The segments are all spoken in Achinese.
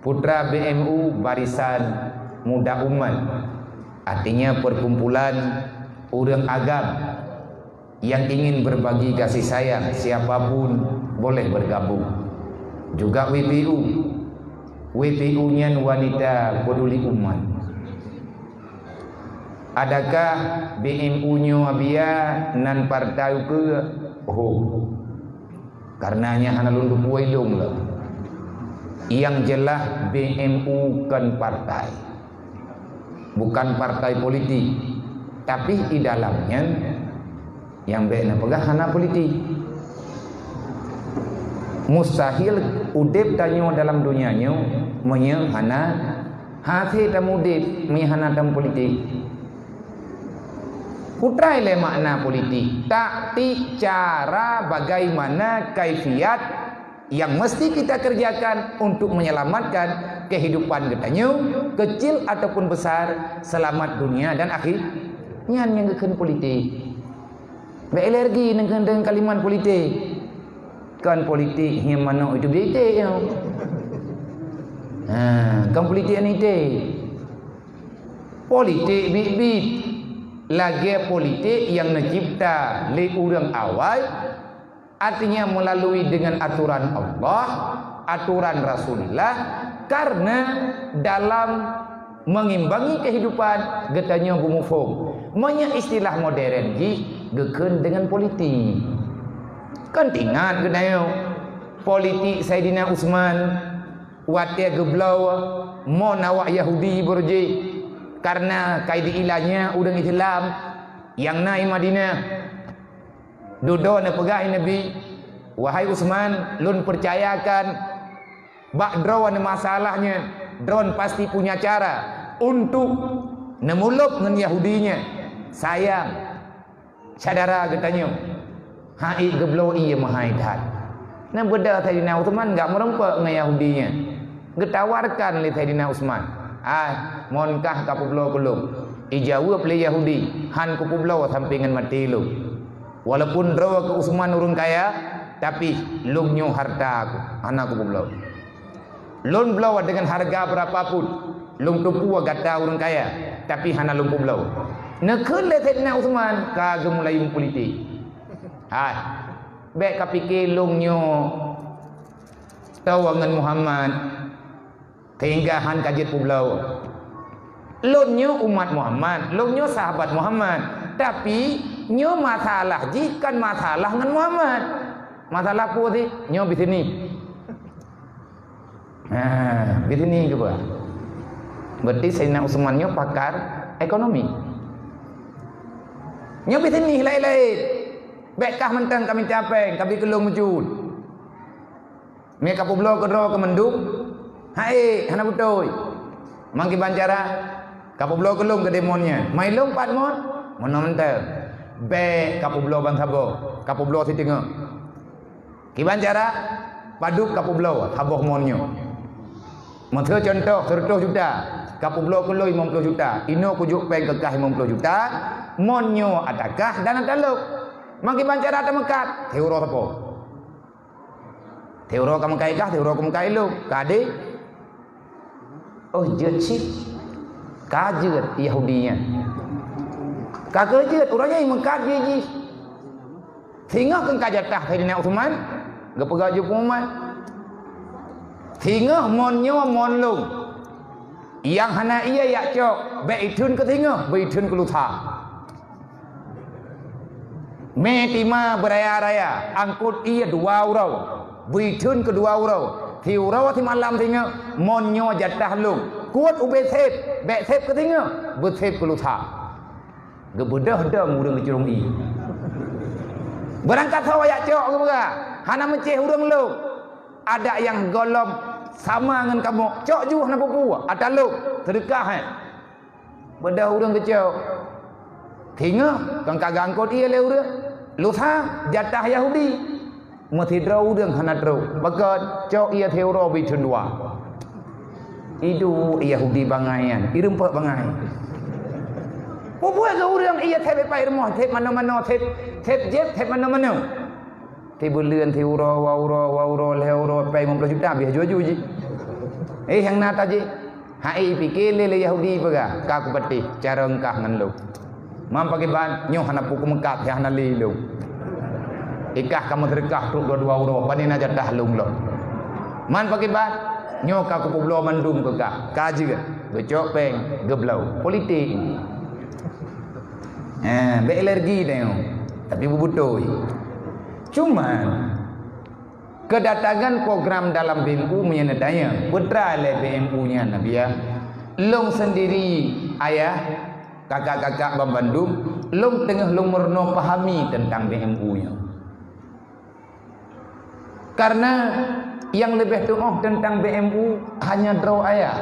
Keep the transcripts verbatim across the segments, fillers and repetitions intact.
Putra B M U, Barisan Muda Umat, artinya perkumpulan ureuëng agam yang ingin berbagi kasih sayang, siapapun boleh bergabung. Juga W P U, W P U nyan Wanita Peduli Umat. Adakah B M U nyoe abia nan partai ukeue? Ho. Karena nyan hana lôn teupeue ilong lom. Yang jelas B M U kon partai. Bukan partai politik. Tapi di dalam nyan nyang bék na peugah hana politik. Mustahil udeb tanyoe dalam dunia nyoe meunyoe hana hase tamudeb meunyoe hana tamupolitik. Kutrai lé makna politik, taktik, cara, bagaimana kaifiat yang mesti kita kerjakan untuk menyelamatkan kehidupan geutanyoe, kecil ataupun besar, selamat dunia dan akhir. Nyan nyang geukheun politik. Bék alergi deungon kalimat politik. Kon politik hieng manok itu bitek nyoe. Ha, kon politik anitek. Politik biet-biet. Lagée politik nyang neucipta lé ureuëng awai, artinya melalui dengan aturan Allah, aturan Rasulullah, karena dalam mengimbangi kehidupan geutanyoe beumuphom. Meunyoe istilah modern jih geukheun deungon politik. Kan teuingat geutanyoe politik Saidina Utsman watée geubloe mon awak Yahudi beureuji karena kai di ilanya ureuëng Islam nyang na i Madinah. Dudoe neupeugah lé Nabi, "Wahai Utsman, lôn peucayakan bak droeneuh masalah nyan, droeneuh pasti punya cara untuk neumulôb ngon Yahudi nyan. Sayang, syedara geutanyoe, hai geubloe ié meuhai that." Neubeudôh Saidina Utsman gak meurumpok ngon Yahudi nyan. Geutawarkan lé Saidina Utsman, "Ai, mon kah kapeubloe keu lôn." Ijaweueb lé Yahudi, "Han kupeubloe sampoe ngon maté lôn." Walaupun droe keu Utsman ureuëng kaya, tapi lôn nyoe harta ku, hana kupeubloe. Lôn bloe deungon hareuga beurapapun, lôn teupeue gata ureuëng kaya, tapi hana lôn peubloe. Neukheun lé Saidina Utsman ka geumulai meupolitik. Hai, bék kapike lôn nyoe tawa ngon Muhammad. Sehingga han ka jeuet peubloe. Lôn nyoe umat Muhammad, lôn nyoe sahabat Muhammad. Tapi nyoe masalah jih kon masalah ngon Muhammad. Masalah peue sih? Nyoe bisnis. Ha, bisnis keuh bah. Berarti Saidina Utsman nyoe pakar ekonomi. Nyoe bisnis laén-laén. Bék kah mantong ka mita péng, ka bri keu lôn meucul. Mé kapeubloe keudroe keu mandum, hai, hana beutôi. Mang kiban cara, kapeubloe keu lôn keu demoe nyan. Mai lôn pat mon, meunoe mantong. Bék kapeubloe ban saboh, kapeubloe siteungoh. Kiban cara, padub kapeubloe saboh mon nyoe. Meuseu contoh, seureutôh juta, kapeubloe keu lôn limong ploh juta. Inoe kujok péng keu kah limong ploh juta, mon nyoe ata kah dan ata lôn. Mang kiban cara tameukat, siuroe sapo. Siuroe ka meukai kah, siuroe ka meukai lôn. Ka deh. Oh, jeuet cit. Ka jeuet Yahudi nyan. Ka keuh jeuet, uroe nyan meukat jih jih. Singoh keu ka jatah Saidina Utsman, geupeugah jeuet pengumuman. Singoh mon nyoe mon lôn. Nyang hana ié jak cok, bék itheun keu singoh, beu itheun keu lusa. Mé tima beuraya-raya, angkot ié dua uroe, beu itheun keu dua uroe, siuroe simalam singoh, mon nyoe jatah lôn, kuet ubé sép, bék sép keu singoh, beusép keu lusa. Geubeudôh dong ureuëng geucurông ié. Beurangkat soe jak cok geupeugah, hana meucéh ureuëng lôn. Adak nyang gohlom sama ngon kamoe, cok ju hana peue-peue, ata lôn, seudeukah, eh. Beudôh ureuëng geucok. Singoh, kon ka geuangkot ié lé ureuëng. Lusa, jatah Yahudi. Meusidroe ureuëng hana trok. Pakon, cok ié siuroe beu itheun dua. Iduek Yahudi bangai nyan, irumpok bangai. Peue buet keu ureuëng ié sép ipai rumoh, sép manoe-manoe, sép, sép jép, sép manoe-manoe. Sibeuleuen, siuroe, dua uroe, dua uroe, lhée uroe, péng limong ploh juta, bieh aju-aju jih. Eh, nyang na tajih. Hai pike lé, lé Yahudi peugah, ka kupatéh cara engkah ngon lôn. Man pakiban, nyoe hana puku meukat, hana lé lôn. Ikah ka meuseudeukah trok dua-dua uroe, pane na jatah lôn lom. Man pakiban, nyoe ka kupeubloe mandum keu kah. Ka jeuet, geucok péng, geubloe. Politik. Eh, bék alergi tanyoe. Tapi beubutôi. Cuman, kedatangan program dalam B M U meunyoe neutanyong, peue teuma lé B M U nyan, Nabi ya? Lôn sendiri, ayah, kakak-kakak banmandum, lôn teungoh lôn meurunoe pahami teuntang B M U nyoe. Karena nyang leubeh tuoh teuntang B M U hanya droe ayah.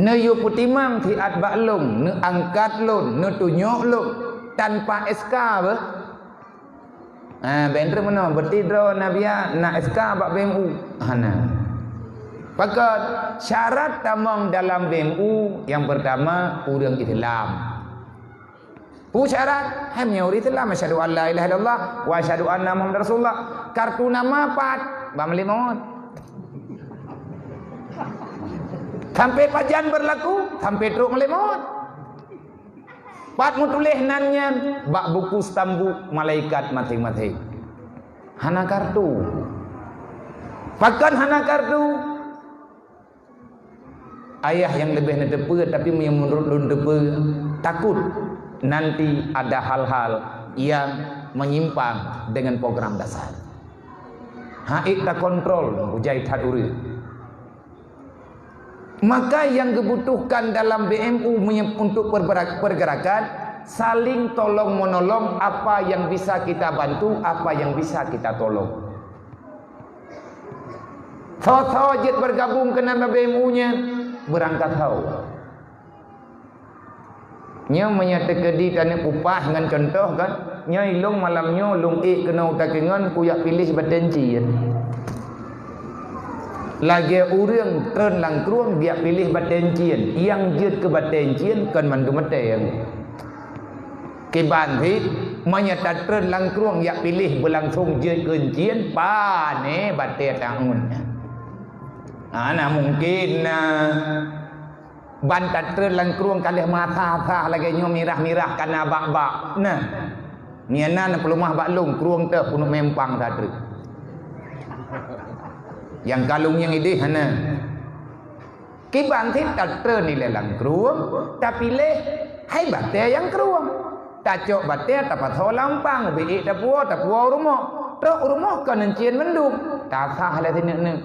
Neuyue peutimang siat bak lôn, neuangkat lôn, neutunyok lôn tanpa S K beh. Ha, bék treuk meunoe, beuti droe Nabi ya na S K bak B M U. Hana. Pakon syarat tamong dalam B M U, nyang pertama, ureuëng Islam. Peue syarat? Hai meunyoe ureuëng Islam, asyhadu an la ilaha illallah wa asyhadu anna Muhammadar Rasulullah. Kartu nama pat? Bak meulimot. Sampai pajan berlaku? Sampai trok meulimot. Pat meutuléh nan nyan? Bak buku stambuk malaikat maséng-maséng. Hana kartu. Pakon hana kartu? Ayah nyang leubeh neuteupeue, tapi meunyoe meunurot lôn teupeue, takot nanti ada hal-hal nyang menyimpang dengan program dasar. Hana takontrol, bujai that ureuëng. Maka yang dibutuhkan dalam B M U menye-, untuk perberak-, pergerakan, saling tolong menolong, apa yang bisa kita bantu, apa yang bisa kita tolong. Soe-soe jeuet bergabung keunan B M U nyan, beurangkat soe. Nyoe meunyoe teukeudi taneuk upah ngon contoh kan, nyoe ilong malam nyoe lôn ék keunoe u Takengon, kuyak piléh batée cien. Lagée ureuëng treun lam krueng biak piléh batée cien, nyang jeuet keu batée cien kon mandum batée. Kiban cit, meunyoe tatreun lam krueng yak piléh beulangsong jeuet keuncien, pane batée taun. Hana mungken na ban tatreun lam krueng ka lheueh meurasah-rasah lagée nyoe mirah-mirah kana bak-bak. Nah, nyan na peuleumah bak lôn krueng teuh punuk meuempang tatreun. Nyang ka lôn nyang idéh hana. Kiban cit tatreun ilée lam krueng, tapiléh hai batée nyang krueng. Tacok batée tapasoe lam pang, ubé ék tapuwoe, tapuwoe u rumoh. Trok u rumoh kon euncien mandum, tasah lé sineuk-neuk.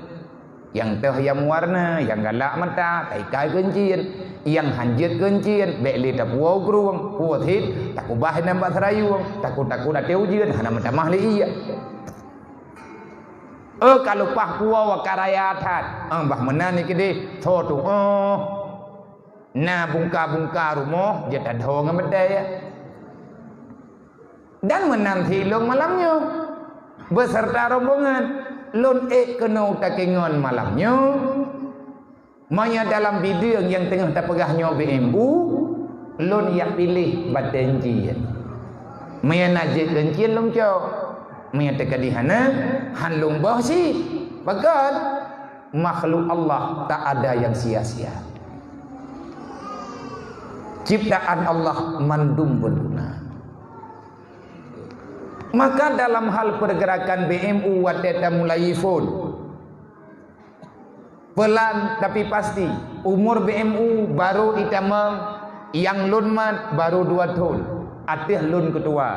Nyang teuh nyang meuwarna, nyang galak mata, taikai keuncien. Nyang hanjeuet keuncien, bék lé tapuwoe u krueng. Puwoe cit, takubah inan bak seurayueng, takot-takot até ujeuen, hana meutamah lé ié. Eh, ka leupah puwoe ka raya that. Eh, bah meunan nikeudeh, tho tu, oh. Na bungka-bungka rumoh, jeuet tadho ngon batée. Dan meunan cit lôn malam nyoe, beserta rombongan, lôn ék keunoe u Takengon malam nyoe. Meunyoe dalam bideueng nyang teungoh tapeugah nyoe B M U, lôn yak piléh batée cien. Meunyoe na jeuet keuncien lôn cok. Meunyoe teukeudi hana, han lôn boh cit. Pakon? Makhluk Allah tak ada yang sia-sia. Ciptaan Allah mandum beuguna. Maka dalam hal pergerakan B M U watée tamulai phon, pelan tapi pasti, umur B M U baru itamong, nyang lôn mat baru dua thon, ateueh lôn keutua.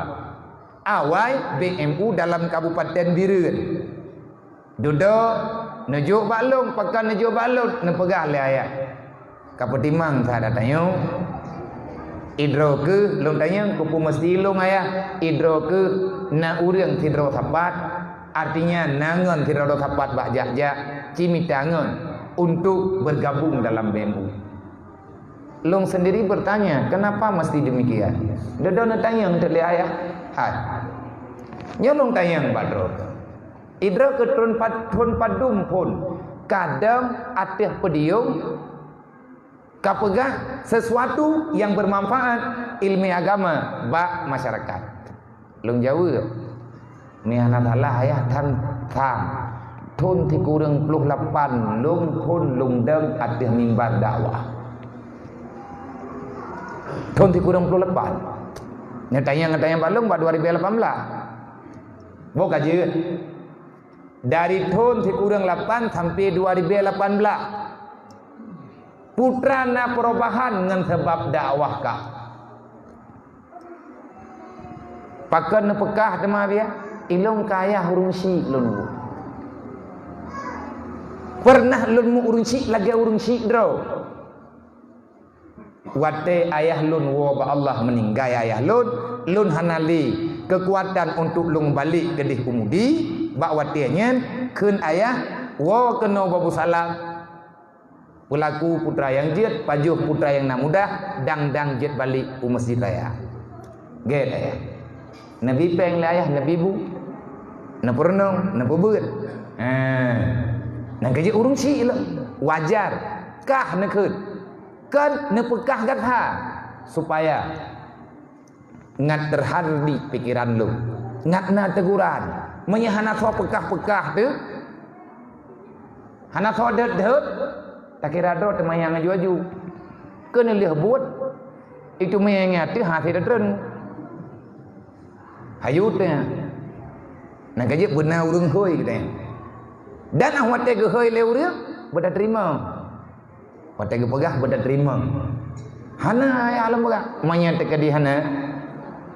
Awai B M U dalam Kabupaten Bireuen. Dudoe, neujok bak lôn, pakon neujok bak lôn, neupeugah lé ayah. Ka peutimang that tanyoe, idroe keuh lôn tanyong, keupeue meusti lôn ayah, idroe keuh na ureuëng sidroe sapat, artinya na ngon sidroe sapat bak jak-jak, cimita ngon untuk bergabung dalam B M U. Lôn sendiri bertanya, kenapa mesti demikian? Dudoe neutanyong teuk lé ayah. Hai. Nyoe lôn tanyong bak droe. Idroe keu thon pad-, thon padum phon kadang ateueh podium ka peugah sesuatu yang bermanfaat ilmu agama bak masyarakat. Lôn jaweueb, "Meuhana salah ayah, tham, tham." Thôn sikureueng ploh lapan lôn phon lôn dong ateueh mimbar dakwah. Thôn sikureueng ploh lapan. Neutanyong-neutanyong bak lôn bak dua ribu lapan belas. Boh ka jeuet. Dari thôn sikureueng lapan sampai dua ribu lapan belas. Putra na perubahan ngon sabab dakwah ka. Pakon neupeugah teuma biya, ilôn ka ayah ureuëng syik lôn. Pernah lôn meu ureuëng syik lagée ureuëng syik droe. Watée ayah lôn woe bak Allah, meuninggai ayah lôn, lôn hana lé keukuatan untuk lôn balek keudeh u Mudi. Bak watée nyan kheun ayah, woe keunoe Babu Salam. Peulaku putra nyang jeuet, pajoh putra nyang na mudah, dang-dang jeuet balek u Masjid Raya. Gét ayah. Neubi péng lé ayah, neubi bu. Neupeureunoe, neupeubeuet. Hah. Nyang keujeuet ureuëng syik lom. Wajar. Kah neukheun. Kon neupeugah gata supaya ngat teuhardi pikeran lôn, ngat na teuguran. Meunyoe hana soe peugah-peugah teuh, hana soe deuet-deuet, takira droe teuma nyang aju-aju. Keuneulheueh buet, itu meunyoe nyang ateueh hase teutreun. Hayu teuh. Nyang keujeuet beuna ureuëng hôi geutanyoe. Dan ah watée geuhôi lé ureuëng, beutateurimong. Watée geupeugah beutateurimong. Hana ayah lôn peugah. Meunyoe teukeudi hana,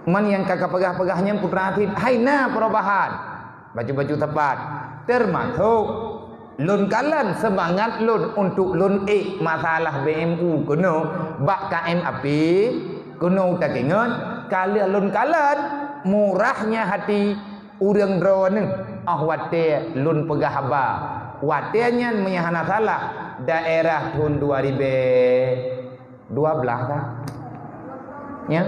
man nyang ka kapeugah-peugah nyan putra cit, hai na perubahan. Bacut-bacut tepat. Teumasok lôn kalon seumangat lôn untuk lôn ék masalah B M U keunoe bak K M A P keunoe takeungon ka lheueh lôn kalon murahnya hati ureuëng droeneueh, óh watée lôn peugah haba. Watée nyan meunyoe hana salah, daerah thôn dua ribu dua belas ka? Nya?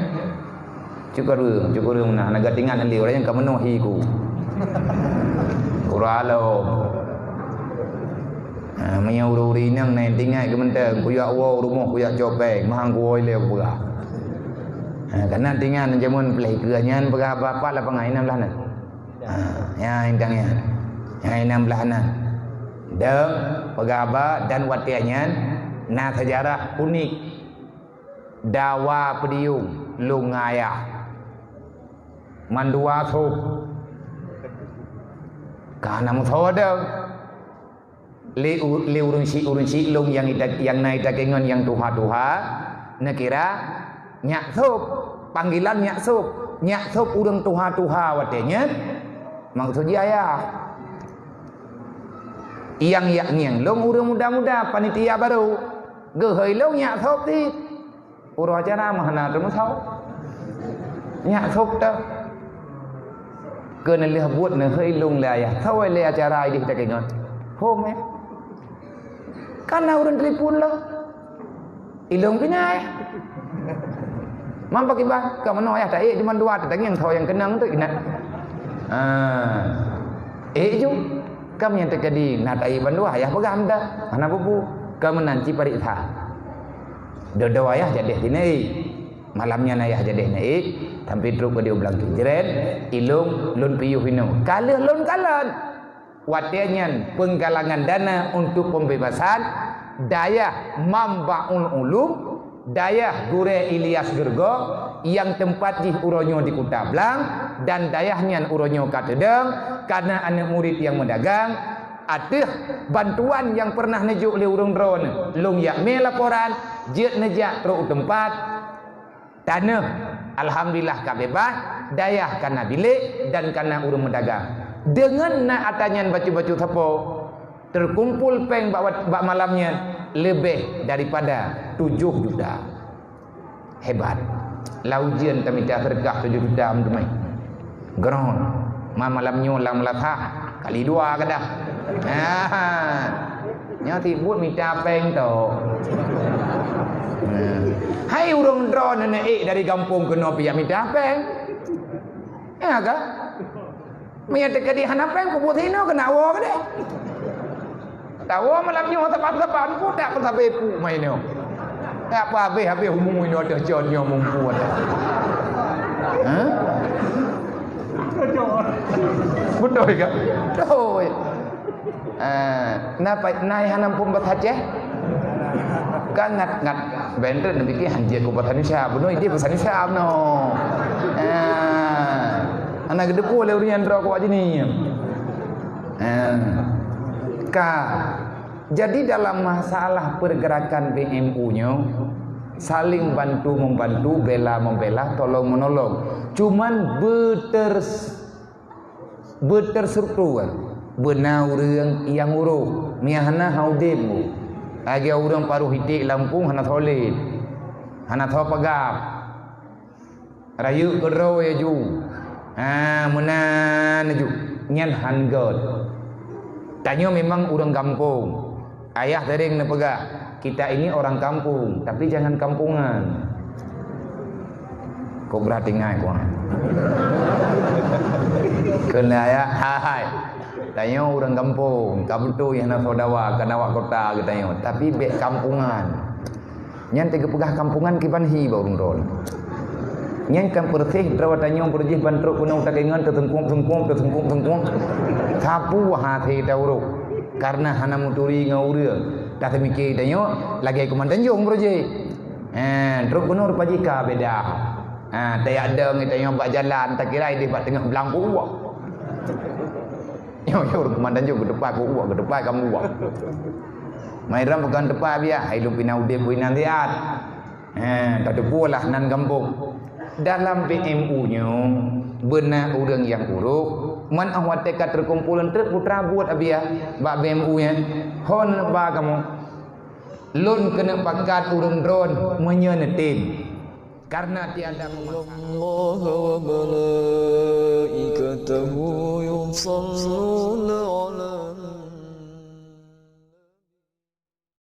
Cukureueng, cukureueng meunan, hana geutingat lé ureuëng nyang ka meunoh hi ku. Ureuëng alom. Ha, meunyoe ureuëng-ureuëng inong na ingat geumeutang, kujak woe rumoh, kujak cok péng, mahang kuwoe lé peugah. Ha, kana tingan jameun peuleh keue nyan peugah haba pat lapangan inong blah nan. Ha, nyan indang nyan. Nyan inong blah nan. Deuh, peugah haba dan watée nyan na seujarah unik. Dawa peudiyong lôn ngon ayah. Mandua sôb. Ka na meusaboh deuh. Lé u-, lé ureuëng syik, ureuëng syik lôn nyang ita-, nyang na ita keu ngon nyang tuha-tuha, neukira nyak sôb, panggilan nyak sôb. Nyak sôb ureuëng tuha-tuha watée nyan, maksud jih ayah. Nyang yak ngieng lôn ureuëng muda-muda, panitia barô. Geuhôi lôn nyak sôb cit. Uroe acara mah hana teumeusaboh. Nyak sôb teuh. Keuneulheueh buet neuhôi lôn lé ayah. Saboh lé acara idéh takeungon. Hom, eh. Kana ureuëng telepon lom. Ilôn pih na, eh. Man pakriban, ka meunoe ayah taék, cuman dua teutangieng saboh nyang keunong tu ingat. Ah. Ék ju. Kam nyang teukeudi na taék bandua, ayah peugah meuda. Hana peue-peue. Ka meunan ci pareksa. Dodo ayah jadeh tinoe. Malam nyan ayah jadeh na ék, sampai trok keudéh u Blang Krijren, ilôn lôn piôh inoe. Ka lheueh lôn kalon. Watée nyan penggalangan dana untuk pembebasan dayah Mambaul Ulum, dayah Gurée Ilyas Geureugoe nyang teumpat jih uroe nyoe di Kuta Blang, dan dayah nyan uroe nyoe ka teudong, kana aneuëk murit nyang meudagang, ateueh bantuan nyang peureunah neujok lé ureuëng droeneueh. Lôn jak mé laporan, jeuet neujak trok u teumpat, taneuh, alhamdulillah ka beubaih, dayah kana bilék dan kana ureuëng meudagang. Deungon na atra nyan bacut-bacut sapo, teukumpol péng bak wat-, bak malam nyan leubeh daripada tujoh juta. Hebat. Lam ujeuen tamita seudeukah tujoh juta meuteumé. Gron. Ma malam nyoe lam Meulasan, kali dua ka dah. Ah. Nyoe sibuk mita péng tu. Ah. Hai ureuëng droeneueh ék dari gampông keunoe pih jak mita péng. Ya ka? Meunyoe teukeudi hana péng, peubuet sinoe keuneuk woe keudéh. Tawoe malam nyoe saban-saban, putak peusabe pu mai nyoe. Nyak peuhabéh-habéh umu inoe teuh con nyoe mumpun. Hah? Beutôi ka? Beutôi. Ah, na pa-, na hana muphom bahasa Aceh? Ka ngat-ngat. Bèk neupike hanjeuet ku bahasa Indonesia. Bunoe idéh bahasa Indonesia bunoe. Ah, hana geuteupeue lé ureueng nyang droe keu awak jih nyan. Ah. Ka. Jadi dalam masalah pergerakan B M U nyoe, saling bantu membantu, bela membela, tolong menolong. Cuman beuters-, beuterstruktur. Beuna ureueng nyang urôh, meuhana ha udeb. Lagèe ureueng paruh iték lam kung hana solid, hana soe peugah. Rayeuk keudroe ju. Ha, meunan ju. Nyan han göt. Tanyoe memang ureueng gampông. Ayah sering neupeugah, "Kita ini orang kampung, tapi jangan kampungan." Kok beurati ngai kong? Keuneuk ayah, hai. Tanyoe ureueng gampông, ka beutôi hana soe dawa, ka na wak kota geutanyoe, tapi bèk kampungan. Nyan teuk geupeugah kampungan kiban hi bak ureueng droe. Nyan kan peureuseh droe tanyoe beureuh jih ban trok keunoe takengon teusengkueng-sengkueng, teusengkueng-sengkueng. Sapeue hase taurôh? Karena hana meuturi ngon ureueng. Taseumike tanyoe lagèe Kuman Tanjong beureuh jih. Ha, trok keunoe rupa jih ka beda. Ha, tayak dong tanyoe bak jalan, takira idéh bak teungoh blang kuwak. Nyoe, nyoe, Kuman Tanjong geuteupah kuwak, geuteupah kamoe. Mai ram bukan teupah biah, hai lôn pih na udeb, pih na siat. Ha, tateupeue lah nan gampông. Dalam B M U nyoe, beuna ureueng nyang urôh, man 'oh watèe ka teukumpul treuk putra buet abiah bak B M U nyan. Hon ba kamoe. Lôn keuneuk pakat ureueng droen meunyoe neutem. Karena tiada meumakan. إن الله وملائكته يصلون على